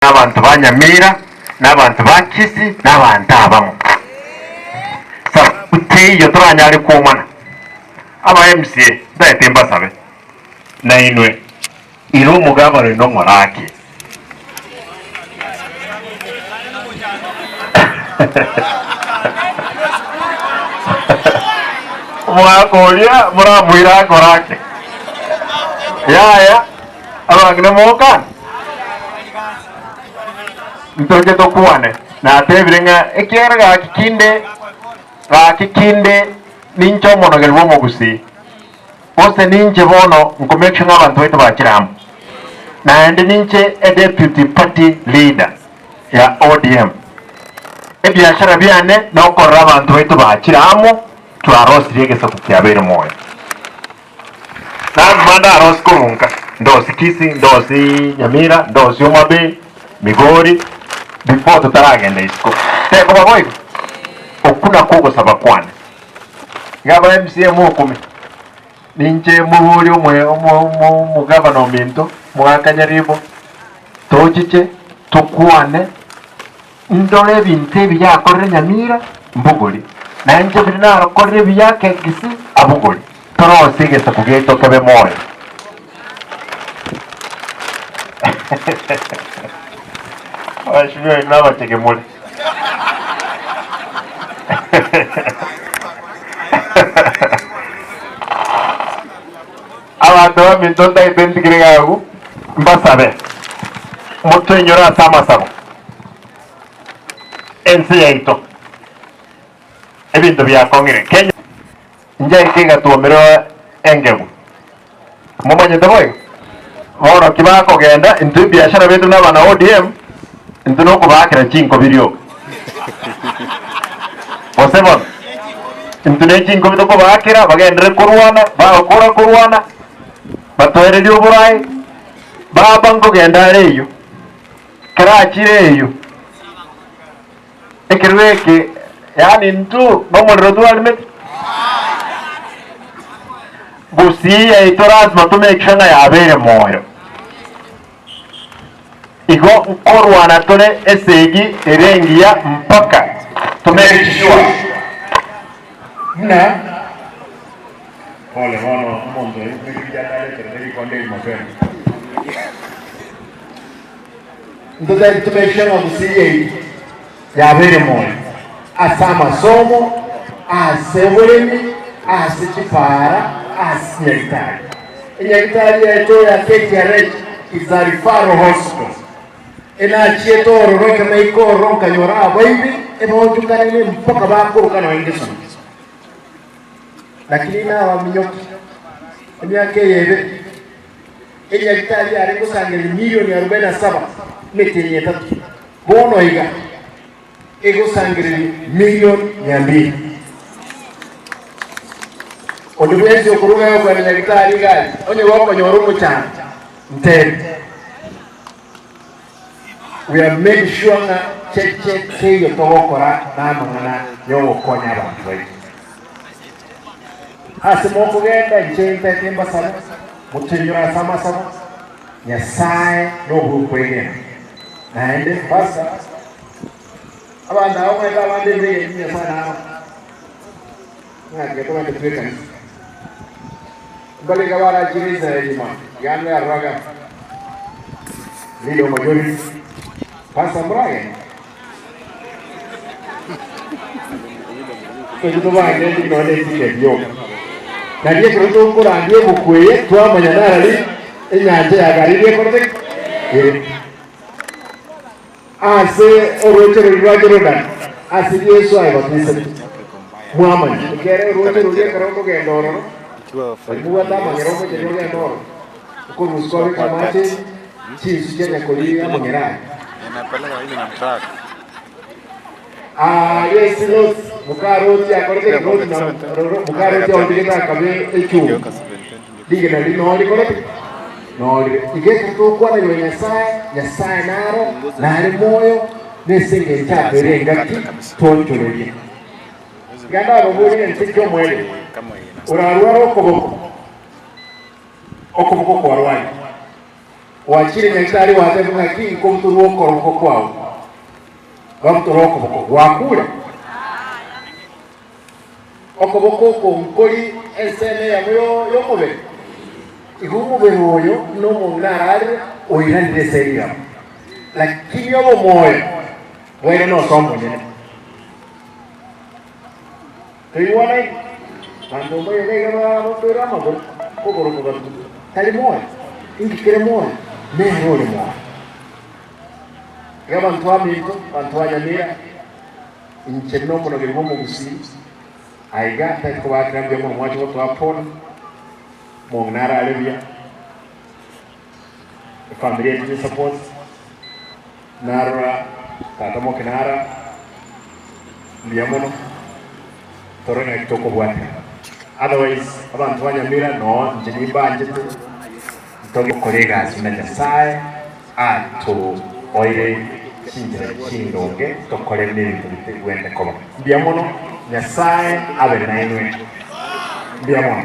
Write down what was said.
Abanto ba Nyamira, na abanto ba Kisii, na abanto abamo. Sababu teiyo toranyare kwomana. Aba MCA ntaete mbasabe nainwe ira omogabane oino ng'orake. Omogaka oria moramoire akorake. Yaya. Abang'ina mokane, ntoche tokwane. Natebire ng'a ekiagera gaki kinde, gaki kinde ninche omonogeri bw'omogusii, gose ninche bono nko make sure ng'a abanto baito bachire amo. Naende ninche e deputy party leader ya ODM. Ebiashara biane nokorora abanto baito bachire amo, twarosirie egesaku kiabeire moyo. Lasima ndarosie korwa nka, ndosie Kisii, ndosie Nyamira, ndosie Homa Bay, Migori, before totaragenda isiko. Tekoba boigo? Okwo nakwo ogosaba kwane. Iga aba MCA mokome, ninche moborie omoe omo omo omogavana ominto, omogaka Nyaribo, tochiche, tokwane, Ndore ebinto ebi yakorire Nyamira, mbogori, na inche biria narokorire ebiya ake Kisii, abogori. Torosie egesaku giaito kebe moyo. Abashubia baino nabachege more. Abanto baminto ntagete ntigire iga mbasabe, motoinyore ase amasabo ense yaito, ebinto biakong'ire. Kenya njaika egatwomerwa engegu, momanyete boigo? Bono ki bakogenda intwe ebiashara biaito na abana ODM, intwe nokobaakera chinkobi rioka. Gose bono, intwe ne chinkobi tokobaakera bagenderere korwana, bagokora korwana, batoererie oboraai, baba nkogenda are eyio, kera achire eyio, ekerero eke yaani intwe nomorero twarimete. Gusii yaito lazima to make sure ng'a yabeire moyo. Igo nkorwana tore esegi ere engiya mpaka to make sure. Buna pole bono omonto oyo bw'ebibicha atareterete rikonde eri mapema. Ntotari to make sure ng'a Gusii yaito yabeire moyo ase amasomo, ase oboremi, ase chipaara, ase chinyagitari. Enyagitari yaito ya KTRH is a referral hospital. Enachiete ororo ekero naika ororo nkanyora abaibi ebaonchokanene mpaka bakoroka nonya ngesona. Lakini nabaminyoki emiaka eye ebere enyagitari yare gosangereria milioni arobaini na saba emetienyi etato. Bono iga egosangereria milioni mia mbili. Onde bwensi okoruga egokwana nyagitari iga aria, onye gokonyora omochando, ntebi. We have made sure ng'a cheche teiyo togokora namang'ana yogokonya abanto baito. Ase mokogenda inche ntaete mbasabe, motoinyore ase amasabo, Nyasae nobw'okwegena. Naende mbasa abanto aba omanyete abande mbegeni Nyasae naro ng'a tiga togende tw'ekanisa. Mbare iga barachire Israeli ime iga ande aroro iga leader omojoriti Pastor moragende Tochi tobange nonya ne eticket yoka. Nari ekero tokorandia ebuku eye twamanya narari enyancha ya Galili ekorete ki? Ere. Ase orooche roria rwa Jorodani, ase Yeso aebatisetwe. Mwamanya, ekiagera orooche roria ekero okogenda ororo, baria mobwate amang'era omochenu ogende ororo, okorusia kwabeka amache ime, chinsu chianya koria amang'era aya. Aaria ase Loti, moka Loti akorete ki? Loti na moka Loti aonchogete akabe echumbi. Rigena riria noo rikorete ki? Noo rire. Igo ekero togokwana igoro ya Nyasae, Nyasae naro, nare moyo, na ase engencho atoire engaki twoonchorerie. Iga ndababorie ense ki omoerio orarware okoboko, okoboko kwarwaire. Gwachire nyagetari gwateba ng'aki nkobutorwa okoroboko kwao, babutora okoboko, gwakure. Okoboko oko nkori ensemo eyemo y'omobere. Igo omobere oyo nomong'ina ararire oiranire ase riraba, lakini obomoyo bwaire nose omonyene. Toigwanaini? Banto mbayo iga iga bagotoira amagoro, kogoro kogatuka. Tari moyo? Inki kere moyo? Nere ore moyo. Iga abanto baminto, abanto ba Nyamira, inche nomonogeri bw'omogusii, aiga ntagete kobaakera mbuya mono mwache gotoa pole, omong'ina arare buya, efamiri yaito nesupport, Narora tata moke nara, mbuya mono, torore naki tokobwatera. Otherwise abanto ba Nyamira noo inche nimbanchete, ntoge gokora egasi buna Nyasaye atoeire chinchera chindonge tokore buna ebinto bitebwenerete koba. Mbuya mono, Nyasaye abe nainwe. Mbuya mono.